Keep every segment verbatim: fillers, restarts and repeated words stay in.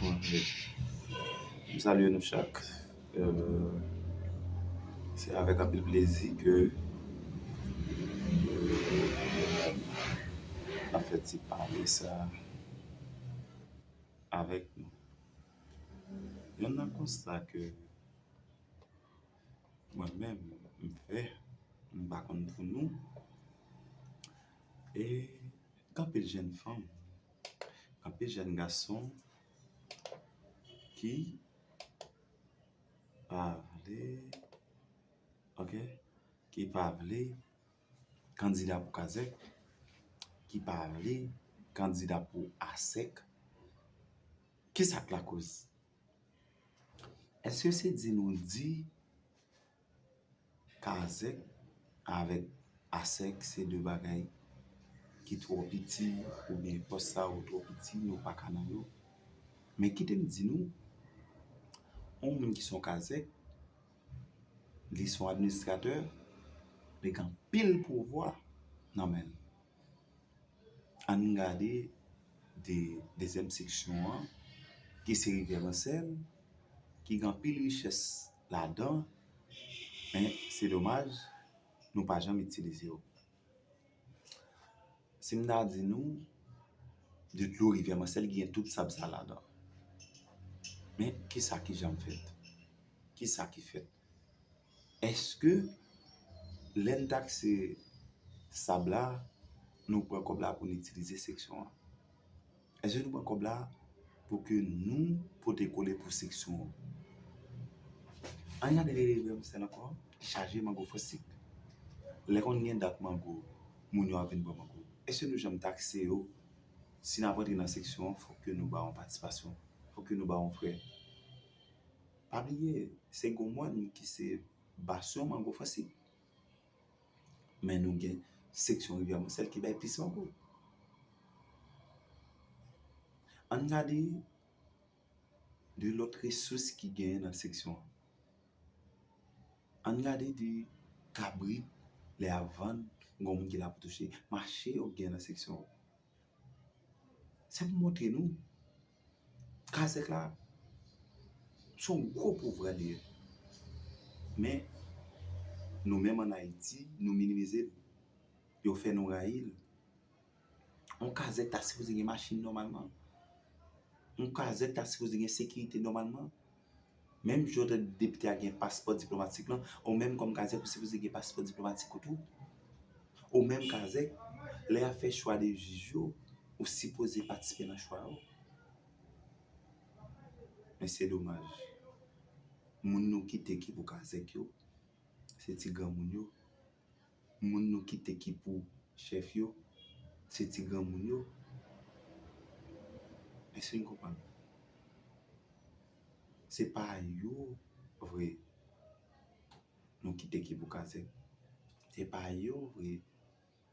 M salye nou chak. Euh, se avèk anpil plezi ke n ap fè ti pale sa avèk nou. Youn nan konsta ke mwen menm m fè, m pa konn pou nou, e gen anpil jèn fanm, gen anpil jèn gason ki pa vle, ok, ki pa vle kandida pou Kazèk, ki pa vle kandida pou Asèk. Kisa k lakoz? Èske se di nou di Kazèk avèk Asèk se de bagay ki twò piti, oubyen pòs sa yo twò piti, nou pa ka nan yo? Men kite m di nou, yon moun ki se yon Kazèk, li se yon administratè, li gen anpil pouvwa nan men l. Ann gade de, dezyèm seksyon an, ki se Rivyè Mansèl, ki gen anpil richès ladan, men se domaj, nou pa janm itilize yo. Si m ta di nou, de dlo Rivyè Mansèl ki gen tout sab sa ladan. Men, kisa ki janm fèt? Kisa ki fèt? Èske lè n takse sab la, nou pran kòb la pou n itilize seksyon an? Èske nou pran kòb la pou ke nou pote kole pou seksyon an? Ann gade Rivyè Mansèl ankò, chaje mango fransik. Lè konn gen dat mango, moun yo ap vin pran mango. Èske nou janm takse yo? Si n ap rantre nan seksyon an, fòk ke nou ba yon patisipasyon, fòk ke nou ba yon frè. Pa bliye, se Gwo Mòn ki se basyon mango fransik. Men nou gen seksyon Rivyè Mansèl ki bay plis mango. Ann gade de lòt resous ki genyen nan seksyon an. Ann gade de kabrit, lè y ap vann, gen moun ki la pou touche. Mache yo genyen nan seksyon an. Se pou montre nou, Kazèk la, se yon gwo pouvwa li ye. Men, nou menm ann Ayiti, nou minimize l. Yo fè nou rayi l. Yon Kazèk ta sipoze gen machin nòmalman. Yon Kazèk ta sipoze gen sekirite nòmalman. Menm jan w tande depite a gen paspò diplomatik lan, ou menm kòm Kazèk ou sipoze gen paspò diplomatik ou tou. Ou menm Kazèk, lè y ap fè chwa de jij yo, ou sipoze patisipe nan chwa yo. Men se domaj. Moun nou kite ki pou Kazèk yo, se ti granmoun yo. Moun nou kite ki pou chèf yo, se ti granmoun yo. Èske n konprann? Se pa yo vre nou kite ki pou Kazèk. Se pa yo vre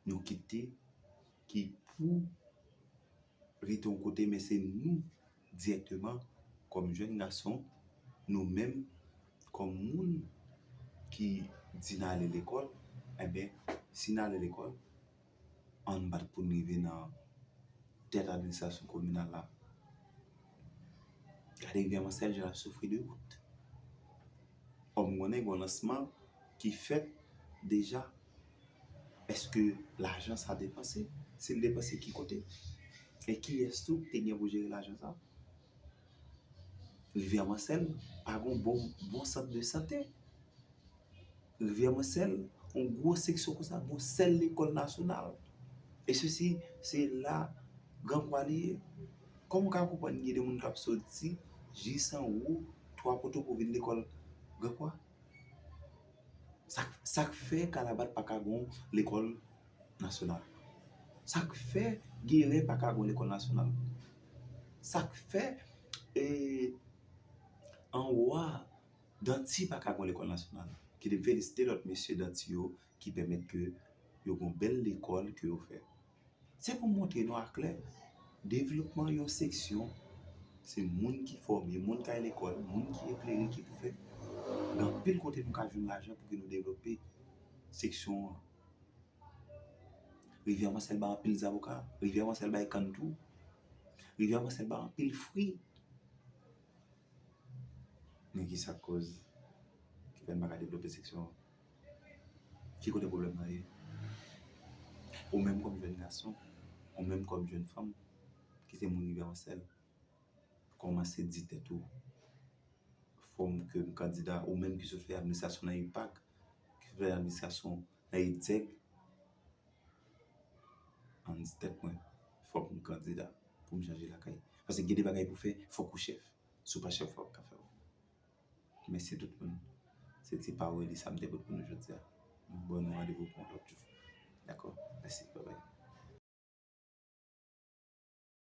nou kite ki pou rete yon kote, men se nou dirèkteman, kòm jèn gason, nou menm, kòm moun ki di n ale lekòl, enben, si n ale lekòl, ann bat pou n rive nan tèt administrasyon kominal la. Gade Rivyè Mansèl, jan l ap soufri de wout. Ò, m konnen gen yon lansman ki fèt deja. Èske lajan sa depanse? Si l depanse, ki kote? E kiyès tou ki te gen pou jere lajan sa? Rivyè Mansèl pa gen bon, bon sant de sante. Rivyè Mansèl, yon gwo seksyon konsa, gen yon sèl lekòl nasyonal. E sesi, se la Gran Kwa li ye. Kòman w ka konprann gen de moun k ap soti jis anwo Twa Poto pou vin lekòl Gran Kwa? Sa, sa k fè Kalabat pa ka gen yon lekòl nasyonal? Sa k fè Geren pa ka gen yon lekòl nasyonal? Sa k fè, e, anwo a, Danti pa ka gen yon lekòl nasyonal? Kite m felisite lòt mesye Danti yo ki pèmèt ke yo gen yon bèl lekòl ke yo fè. Se pou montre nou aklè, devlopman yon seksyon, se moun ki fòme, moun k al lekòl, moun ki eklere ki pou fè. Gen anpil kote nou ka jwenn lajan pou ke nou devlope seksyon an. Rivyè Mansèl bay anpil zaboka, Rivyè Mansèl bay kann tou, Rivyè Mansèl bay anpil fwi. Sa k koz ki fè n pa ka devlope seksyon an? Ki kote pwoblèm nan ye? Ou menm kòm jèn gason, ou menm kòm jèn fanm, ki se moun Rivyè Mantèl, kòmanse di tèt ou, fò m ke m kandida, ou menm ki sot fè administrasyon nan IPAC, ki sot fè administrasyon nan IDZEG, ann di tèt mwen, fòk m kandida pou m chanje lakay. Paske gen de bagay pou fè, fòk ou chèf. Si w pa chèf, fòk ka fè w. Mèsi tout moun. Se ti pawòl sa m te pote pou nou jodi a. Mwen ban nou randevou pou yon lòt jou. Dakò? Mèsi. Babay.